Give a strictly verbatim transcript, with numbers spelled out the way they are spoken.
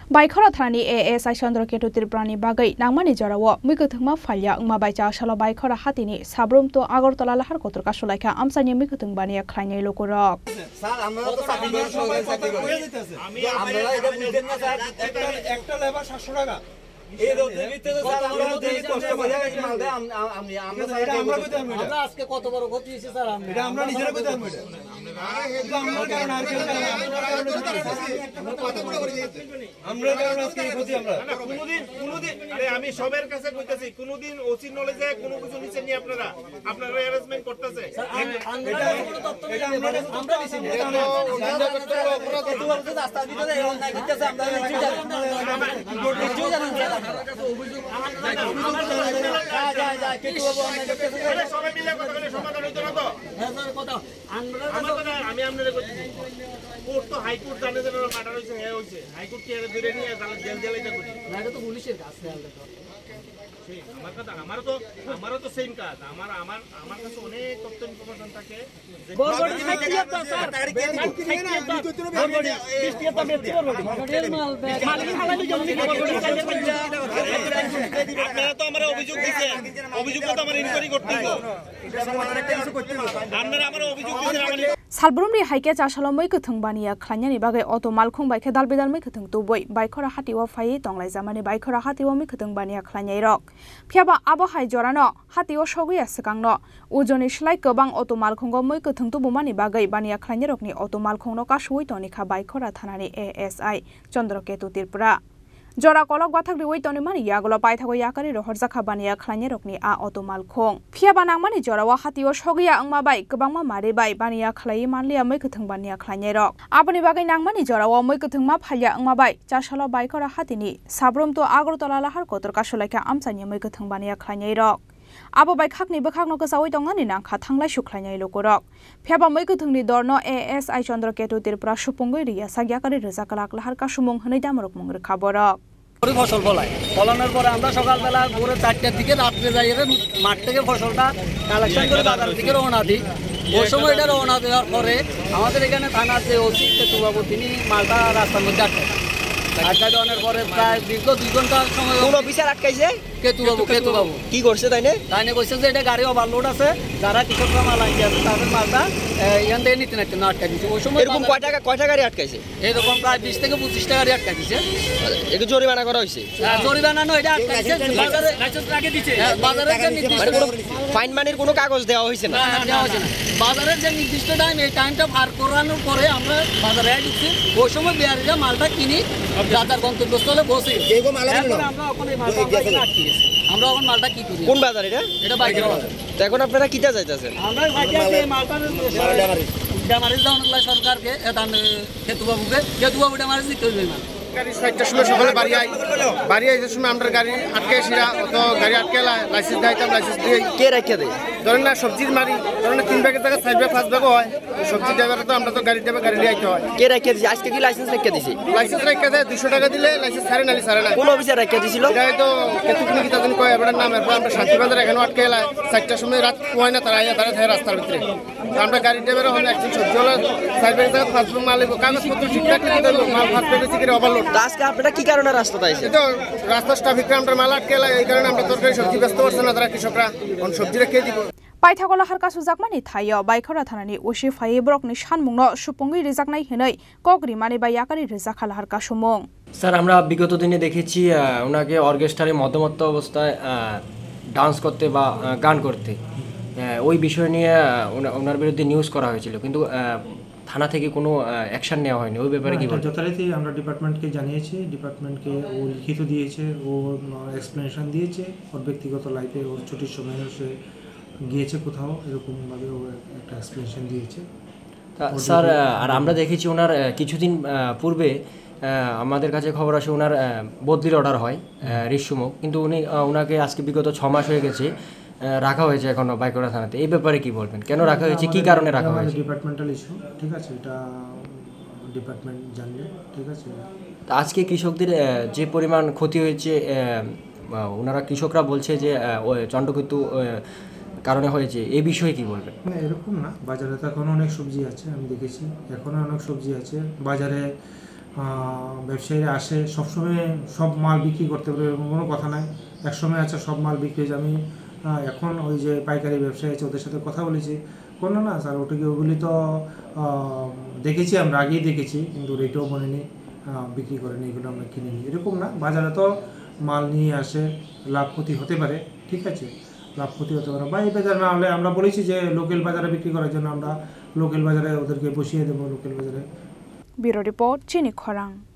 Baikhora thanani A S I Chandra Ketu Tripurani bagwi nangmani jorao mui kwthwngma phalya wngma bai chasalo Baikhora hatini Sabrum to Agartala lahar kotor kasulaikha amchaini mui kwthwng baniya khlainai lukurok. Sir, আমরা তো চাকরি করি, সরকারি চাকরি করি। আপনারা এটা বুঝবেন না, স্যার। একটা, একটা লেবার সাতশো টাকা। এই রোদের ভিতরে, স্যার, আমরা যদি কষ্ট করে এই মালটা আম-, আম-, আমি, আমরা এটা স্যার আমরা করতে করতে পারবো এটা। আমরা আজকে কত বড় ক্ষতি হয়েছে, স্যার, আমরা। এটা আমরা নিজেরা করতে পারবো এটা। এটা আমরা কারণ আর কেউ জানে না। আমরা কারণ আর কেউ জানে না। আমরা কথা বলে বলে দিয়েছি। আমরা কারণ আজকে এই ক্ষতি আমরা। না, না, কোনোদিন, কোনোদিন, আরে, আমি সবার কাছে কইতাছি, কোনোদিন ওসি নলেজে কোনো কিছু নিচ্ছেন নি আপনারা? আপনারা অ্যারেঞ্জমেন্ট করতেছে। সবাই মিলে কথা বলে সমাধান হইতো না তো? আমার কথা, আমি আপনাদের করতেছি। কোর্ট তো হাইকোর্ট জানে যে মার্ডার হয়েছে, হ্যাঁ হয়েছে। হাইকোর্ট কি আরে ধরে নিয়ে জেল জেল এটা করি? না, এটা তো পুলিশের কাজ। সেই আমার কথা, আমারও তো, আমারও তো সেম কাজ। আমার, আমার, আমার কাছে অনেক তথ্য ইনফরমেশন থাকে। আপনারা তো আমার অভিযোগ দিচ্ছেন, অভিযোগ তো আমার ইনকোয়ারি করতে হবে। আপনারা আমার অভিযোগ দিচ্ছেন, আমার Salbrumni hai khe chasalo mui kwthwng baniya khlainani bagwi auto malkhung bai khe dal bidal mui kwthwng tubui Baikhora hatio phaiwi tonglaijamani Baikhora hatio mui kwthwng baniya khlainairok. Phiyaba abo hai jorano hatio sogwi ya swkangno ujoni slai kwbang auto malkhungo mui kwthwng tubumani bagwi baniya khlainairokni auto malkhungno kasuwi tongwi kha Baikhora thanani A S I Chandra Ketu Tripura. Jora kolok bathak riwi tonimani yagulo paithago yakarwi rohorjakha baniya khlainairokni a auto malkhung. Phiyaba nangmani jorao hatio sogwi ya wngma bai kwbangma mari bai baniya khlaiwi manliya mui kwthwng baniya khlainairok. Aboni bagwi nangmani jorao mui kwthwngma phalya wngma bai chasalo Baikhora hatini Sabrum to Agartala lahar kotor kasulaikha amchaini mui kwthwng baniya khlainairok. Abo bai khakni bwkhakno kwchaui tongnani nangkha thanglai sukhlainai lukurok. Phiyaba mui kwthwngni dorno A S I Chandra Ketu Tripura supungwi riya sak yakarwi rwja kwlak lahar kasumung hwnwi damrokmung rwkha borok. করে ফসল ফলায়। ফলানোর পরে আমরা সকালবেলা ভোরে চারটার দিকে রাত্রে যাই, এবার মাঠ থেকে ফসলটা কালেকশন করে বাজারের দিকে রওনা দিই। ওই সময় এটা রওনা দেওয়ার পরে আমাদের এখানে থানার যে ওসি কেতুবাবু, তিনি মালটা রাস্তার মধ্যে আটকায়। আটকায় দেওয়ানোর পরে প্রায় দীর্ঘ দুই ঘন্টা সময় কোন অফিসার আটকাইছে? কেতুবাবু, কেতুবাবু। কি করছে তাইনে? তাইনে কইছে যে এটা গাড়ি ওভারলোড আছে, যারা কৃষকরা মাল আনতে আছে তাদের মালটা, এ, এখান থেকে নিতে না, না আটকায় দিছে। ওই সময় এরকম বাজারে কয়টা, কয়টা গাড়ি আটকাইছে? এরকম প্রায় বিশ থেকে পঁচিশটা গাড়ি আটকায় দিছে। একটু জরিমানা করা হয়েছে? হ্যাঁ, জরিমানা নয়, এটা আটকায় দিছে। বাজারে, লাইসেন্স আগে দিছে। হ্যাঁ, বাজারের যে নির্দিষ্ট মানে কোনো ফাইন মানির কোনো কাগজ দেওয়া হয়েছে না? না, না, দেওয়া হয়েছে না। বাজারের যে নির্দিষ্ট টাইম, এই টাইমটা পার করানোর পরে আমরা বাজারে ঢুকছি। ওই সময় বিহারিরা মালটা কিনি যার যার গন্তব্যস্থলে পৌঁছে গেছে। এখন আমরা এখন এই মালটা আমরা এখানে আটকে গেছি। আমরা এখন মালটা কি করি? কোন বাজার এটা? এটা বাইকের বাজার। তো এখন আপনারা কিতা চাইতেছেন? আমরা বাইকে আছি, এই মালটা ড্যামারিজ দেওয়ানো লাগে সরকারকে, এটা আমি কেতুবাবুকে, কেতুবাবু ড্যামারিজ দিতে হইবে মাল। গাড়ি চারটার সময় সকালে বাড়ি আই, বাড়ি আইতে সময় আমরা গাড়ি আটকে আসি, তো গাড়ি আটকে লা-, লাইসেন্স দেয়, তো লাইসেন্স দিয়ে কে রাখিয়া দেয়? ধরেন না, সবজির মারি, ধরেন না, তিন ব্যাগের জায়গায় চার ব্যাগ, পাঁচ ব্যাগও হয়। সবজি ড্রাইভার তো আমরা তো গাড়ি ড্রাইভার, গাড়ি নিয়ে আইতে হয়। কে রাখিয়া দিছে? আজকে কি লাইসেন্স রাখিয়া দিছে? লাইসেন্স রাখিয়া দেয়, দুশো টাকা দিলে লাইসেন্স ছাড়ে, নালি ছাড়ে না। কোন অফিসার রাখিয়া দিছিল? এটা হয়তো কেতুকুনি কিতা জানি কয়, এবার নাম, এরপর আমরা শান্তিবাজার এখানে আটকে এলাই, চারটার সময় রাত হয় না, তারা আইয়া দাঁড়ায় থাকে রাস্তার ভিতরে। তো আমরা গাড়ি ড্রাইভার, ওখানে একজন সবজি ওলা, চার ব্যাগ জায়গা পাঁচ ব্যাগ মাল নিবো, কাগজপত্র ঠিকঠাক নিতে হবে, মাল ফার্স্ট ব্যাগে সিগারেট ওভারলোড। তো আজকে আপনারা কি কারণে রাস্তাতে আইছেন? এই তো রাস্তার ট্রাফিক আমরা মাল আটকে এলাই, এই কারণে আমরা তরকারি সবজি বেচতে পারছে না, তারা কৃষকরা, এখন সবজিটা কে দিব? Paithago lahar kasujakmani thaio Baikhora thanani O C phaiwi borokni sanmungno supungwi rijaknai hwnwi kok rimani bai yakarwi rijak kha lahar kasumung. Sir, আমরা বিগত দিনে দেখেছি, আহ, ওনাকে অর্কেস্ট্রায় মদ্যমত্ত অবস্থায়, আহ, ডান্স করতে বা, আহ, গান করতে। আহ, ওই বিষয় নিয়ে, আহ, ওনা-, ওনার বিরুদ্ধে নিউজ করা হয়েছিল, কিন্তু, আহ, থানা থেকে কোনো, আহ, অ্যাকশন নেওয়া হয়নি। ওই ব্যাপারে না, কি এটা বলবেন? যথারীতি আমরা ডিপার্টমেন্টকে জানিয়েছি, ডিপার্টমেন্টকে ও লিখিত দিয়েছে, ও, আহ, এক্সপ্লেনেশন দিয়েছে, ওর ব্যক্তিগত লাইফে ওর ছুটির সময় সে গিয়েছে কোথাও, এরকমভাবে ও একটা এক্সপ্লেনেশন দিয়েছে। তা ওর স্যার, যদি আহ, আর আমরা দেখেছি ওনার, আহ, কিছুদিন, আহ, পূর্বে, আহ, আমাদের কাছে খবর আসে ওনার, আহ, বদলির অর্ডার হয়, আহ, রিসমুখ, কিন্তু উনি, আহ, ওনাকে আজকে বিগত ছ মাস হয়ে গেছে, আহ, রাখা হয়েছে এখনো বাইকোড়া থানাতে। এই ব্যাপারে কি বলবেন? কেন রাখা এটা হয়েছে? কি আমাদের, কারণে এটা রাখা আমাদের হয়েছে? ডিপার্টমেন্টাল ইস্যু, ঠিক আছে? এটা ডিপার্টমেন্ট জানবে, ঠিক আছে? তা আজকে কৃষকদের, আহ, যে পরিমাণ ক্ষতি হয়েছে, আহ, আহ, ওনারা কৃষকরা বলছে যে, আহ, ওই চণ্ডকেতু, আহ, কারণে হয়েছে, এ বিষয়ে কি বলবেন? না, এরকম না, বাজারে তো এখনো অনেক সবজি আছে, আমি দেখেছি, এখনো অনেক সবজি আছে বাজারে। আহ, ব্যবসায়ীরা আসে, সবসময় সব মাল বিক্রি করতে পারে, এরকম কোনো কথা নাই। এক সময় আছে সব মাল বিক্রি হয়ে যায়। আমি, আহ, এখন ওই যে পাইকারি ব্যবসায়ী আছে, ওদের সাথে কথা বলেছি, বললো, "না স্যার, ওটা কি, ওগুলি তো, আহ, দেখেছি আমরা, আগেই দেখেছি, কিন্তু রেটেও বনেনি, আহ, বিক্রি করেনি, এগুলো আমরা কিনিনি।" এরকম না, বাজারে তো মাল নিয়ে আসে, লাভ ক্ষতি হতে পারে, ঠিক আছে, লাভ ক্ষতি হতে পারে। বা এই বাজারে না হলে আমরা বলেছি যে লোকাল বাজারে বিক্রি করার জন্য, আমরা লোকাল বাজারে ওদেরকে বসিয়ে দেবো, লোকাল বাজারে। Bureau Report, Chini Khorang.